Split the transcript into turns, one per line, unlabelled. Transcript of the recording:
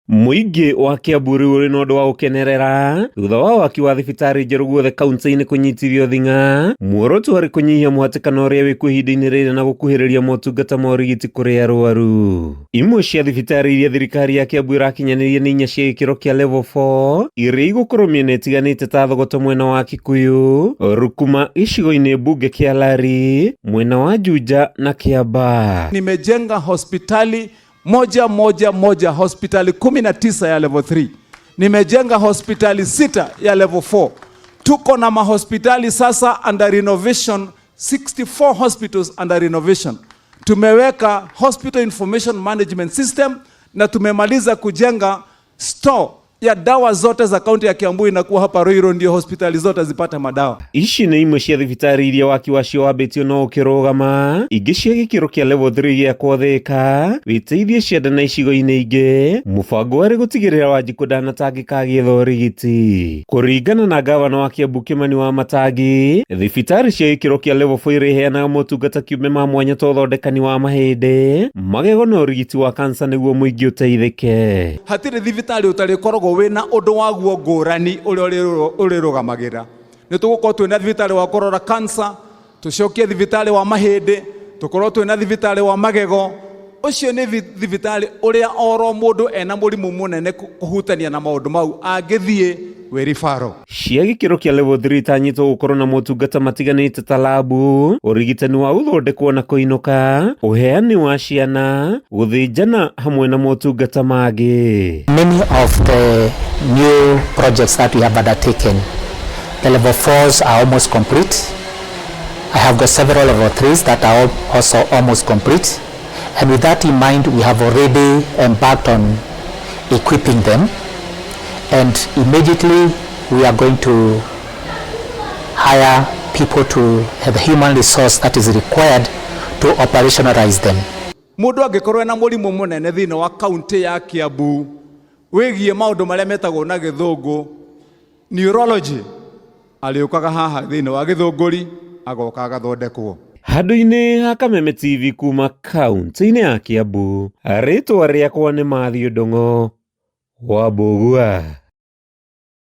Mũingĩ wa Kiambu rĩu ũrĩ na ũndũ wa gũkenerera thutha wa waki wa thibitarĩ njerũ guothe kaunti-inĩ kũnyitithio thing'a. Muoroto warĩ kũnyihia mũhatĩkano ũrĩa wĩkuo ihinda-inĩ rĩrĩ na gũkuhĩrĩria motungata ma ũrigiti kũrĩ arwaru. Imwe cia thibitarĩ iria thirikari ya Kiambu ĩrakinyanĩria nĩ inya cia gĩkĩro kĩa level 4 iria igũkorwo mĩena ĩtiganĩte ta Thogoto mwena wa Kikuyu, Rukuma gĩcigo-inĩ mbunge kĩa Lari, mwena wa Juja na Kiambaa.
Nimejenga hospitali moja moja moja, hospitali 19 ya level 3. Nimejenga hospitali 6 ya level 4. Tuko na mahospitali sasa under renovation, 64 hospitals under renovation. Tumeweka hospital information management system na tumemaliza kujenga store ya dawa zote za kaunti ya Kiambu inakuwa hapa Ruiru, ndio hospitali zote zipate madawa.
Ici nĩ imwe cia thibitarĩ iria waki wacio wambĩtio no ũkĩrũgama, ingĩ cia gĩkĩro kĩa level 3 gĩakwo Thĩka, wĩteithie cianda na icigo-inĩ ingĩ, mũbango warĩ gũtigĩrĩra Wanjikũ ndanatangĩka agĩetha ũrigiti. Kũringana na gavana wa Kiambu Kĩmani Wamatangi, thibitarĩ cia gĩkĩro kĩa level 4 irĩheanaga motungata kĩũmbe ma mwanya ta ũthondekani wa mahĩndĩ, magego na ũrigiti wa kansa nĩguo mũingĩ ũteithĩke.
Hatirĩ thibitarĩ ũtarĩkoragwo wĩna ũndũ waguo ngũrani ũrĩa ũrĩrũgamagĩra. Nĩ tũgũkorwo twĩna thibitarĩ wa kũrora cancer, tũcokie thibitarĩ wa mahĩndĩ, tũkorwo twĩna thibitarĩ wa magego. Ũcio nĩ thibitarĩ ũrĩa oro mũndũ ena mũrimũ mũnene kũhutania na maũndũ mau angĩthiĩ wĩ referral.
Cia gĩkĩro kĩa level 3 itanyĩtwo gũkorwo na motungata matiganĩte ta labu, ũrigitani wa gũthondekwo na kũinũka, ũheani wa ciana, gũthĩnjana hamwe na motungata mangĩ.
Many of the new projects that we have undertaken, the level 4s are almost complete. I have got several level 3s that are also almost complete. And with that in mind, we have already embarked on equipping them. And immediately we are going to hire people to have the human resource that is required to operationalize them.
Mũndũ angĩkorwo ena mũrimũ mũnene thĩinĩ wa kaunti ya Kiambu wĩgiĩ maũndũ marĩa metagwo na gĩthũngũ neurology, arĩũkaga haha thĩinĩ wa Gĩthũngũri, agoka agathondekwo.
Handũ-inĩ ha Kameme TV kuma kaunti-inĩ ya Kiambu, rĩtwa rĩakwa nĩ Matthew Ndung'u wa Mbũgua.